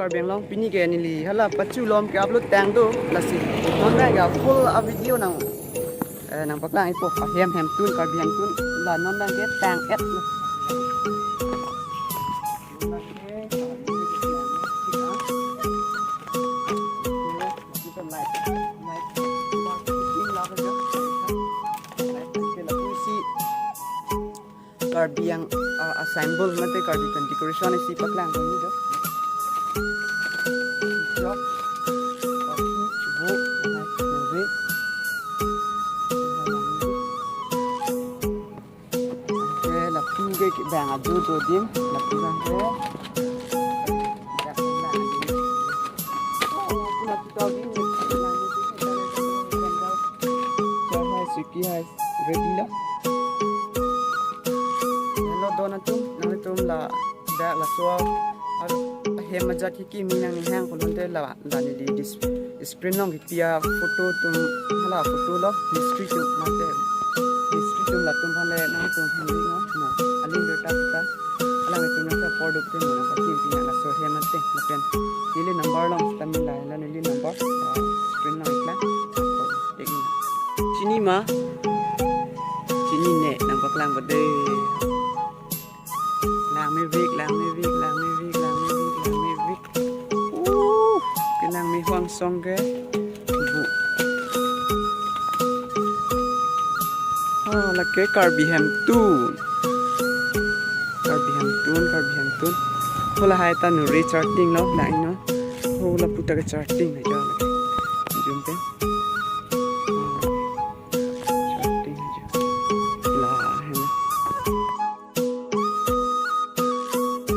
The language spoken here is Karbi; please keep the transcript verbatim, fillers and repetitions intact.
Karbi Anglong pini ke neli hala pachu lom ke upload tang do, lasi non abang ke full a video nang, eh, nangpaklang-ikpo, ahem hemtun, Karbi hemtun la non abang ke tang-et lo. Karbi Ang-, ah, a symbol mate Karbi pen decoration isi paklang kami do. Jok, kopi, chubu, nai, nuri. Oke, lapu ke bang adu do dim, lapu bang ke. Char hai, suki hai, ready lo. Hello, don atum, nangtum la, dak laso, a, ahem ajat kimi nangning hang pulote la, la neli dis, screen along kepi a photo atum, hala photo lo, history atum mate, history atum latum aphan le nangtum hini no, no, aling berta kita, alanglitum nangta por duk te mo nangpakim pi nang laso ahem mate, lapen neli number along stamina la, la neli number, ah, screen along iklang, chini ma, chinine, nangpaklang bade. Langmevek, langmevek, langmevek, langmevek, langmevek. Uh, kelang mehwang song ke. Bu. Ah, lake Karbi hemtun. Karbi hemtun, Karbi hemtun. Hola hai ta nuri charting lo, nang ino. Hola puta ke charting lo.